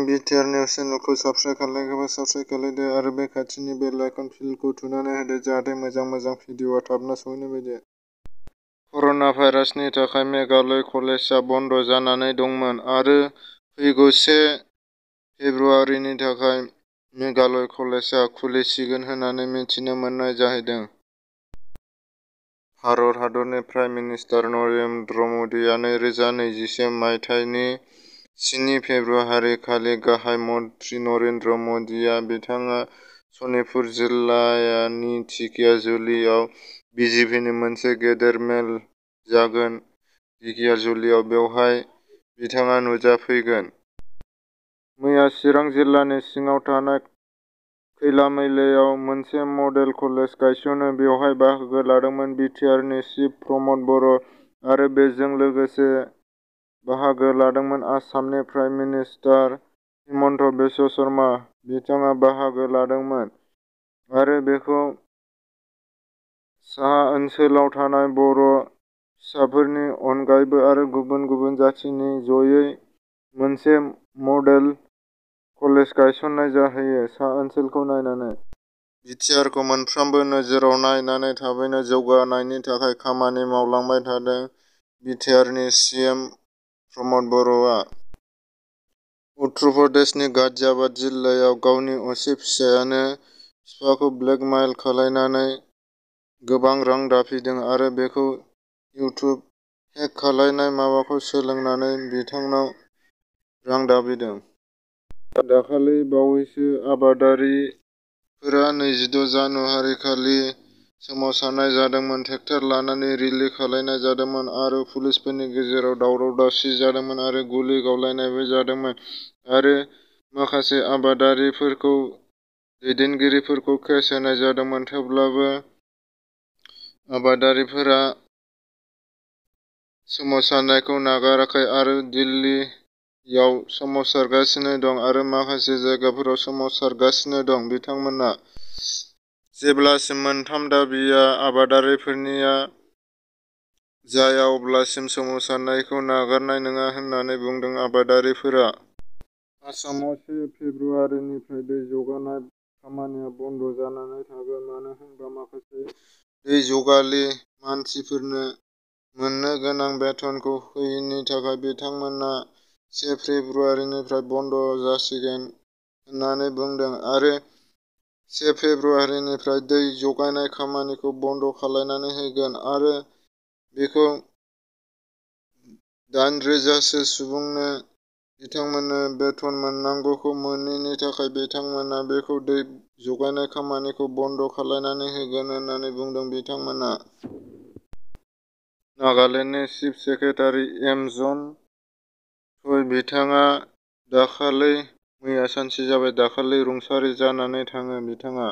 BTR news चेनेलखौ subscribe खालामाखैबा subscribe खालामदो आरो बे खाथिनि बेल आइकन बेलखौ थुनानै होदो जाहाथे मोजां भिडिअआ थाबनो सौहैनाय बायदि। कर'ना भाइरासनि थाखाय मेघालय कलेजआ बन्द जानानै दंमोन आरो फैगौ 1 फेब्रुआरिनि थाखाय मेघालय कलेजआ खुलिसिगोन होननानै मिथिनो मोननाय जाहैदों। भारत हादरनि प्राइम मिनिस्टार नरेन्द्र मदिआ 2021 मायथाइनि 7 फेब्रुआरि खालि गाहाय मन्त्रि नरेन्द्र मदिआ बिथाङा सनितपुर जिल्लानि ढेकियाजुलियाव बिजेपिनि मोनसे गेदेर मेल जागोन ढेकियाजुलियाव बेवहाय बिथाङा नुजाफैगोन। मैया चिरां जिल्लानि सिङाव थानाय खैलामैलायाव मोनसे मडेल कलेज गायसनो बेवहाय बाहागो लादोंमोन बिटिआरनि चिफ प्रमद बर' आरो बेजों लोगोसे बाहागो लादोंमोन आसामनि प्राइम मिनिस्टार हिमन्त बिश्व शर्मा बिथाङा बाहागो लादोंमोन आरो बेखौ साहा ओनसोलाव थानाय बर' फिसाफोरनि अनगायैबो आरो गुबुन गुबुन जाथिनि जयै मोनसे मडेल कलेज गायसननाय जाहैयो सा ओनसोलखौ नायनानै। बिटिआरखौ मोनफ्रोमबो नोजोराव नायनानै थाबैनो जौगानायनि थाखाय खामानि मावलांबाय थादों बिटिआरनि सिएम प्रमद बर'आ। उत्तर प्रदेशनि गाजियाबाद जिल्लायाव गावनि असे फिसायानो बिफाखौ ब्लेकमेल खालामनानै गोबां रां दाबिदों आरो बेखौ इउट्युब हेक खालामनाय माबाखौ सोलोंनानै बिथांनाव रां दाबिदों। दाखालि बावैसो आबादारिफोरा 26 जानुवारि खालि सोमावसारनाय जादोंमोन ट्रेक्टर लानानै रेलि खालामनाय जादोंमोन आरो पुलिसफोरनि गेजेराव दावराव दावसि जादोंमोन आरो गुलि गावलायनायबो जादोंमोन आरो माखासे आबादारिफोरखौ दैदेनगिरिफोरखौ केस होनाय जादोंमोन थेवब्लाबो आबादारिफोरा सोमावसारनायखौ नागाराखै आरो दिल्लीयाव सोमावसारगासिनो दं आरो माखासे जायगाफोराव सोमावसारगासिनो दं। बिथांमोना जेब्लासिम मोनथाम दाबिया आबादारिफोरनिया जाया अब्लासिम सोमावसारनायखौ नागारनाय नङा होननानै बुंदों आबादारिफोरा। आसामाव 1 फेब्रुआरिनिफ्राय दै जगायनाय खामानिया बन्द जानानै थागोन मानो होनबा माखासे दै जगालि मानसिफोरनो मोननो गोनां बेथनखौ होयैनि थाखाय बिथांमोना 1 फेब्रुआरिनिफ्राय बन्द जासिगोन होननानै बुंदों आरो 1 फेब्रुआरिनिफ्राय दै जगायनाय खामानिखौ बन्द खालामनानै होगोन आरो बेखौ 8,000 सो सुबुंनो बिथांमोननो बेथन मोननांगौखौ मोनैनि थाखाय बिथांमोना बेखौ दै जगायनाय खामानिखौ बन्द खालामनानै होगोन होननानै बुंदों बिथांमोना। नागालेन्डनि चिफ सेक्रेटारि एम जन थई बिथाङा मैया सानसे जाबाय दाखालि रुंसारि जानानै थाङो। बिथाङा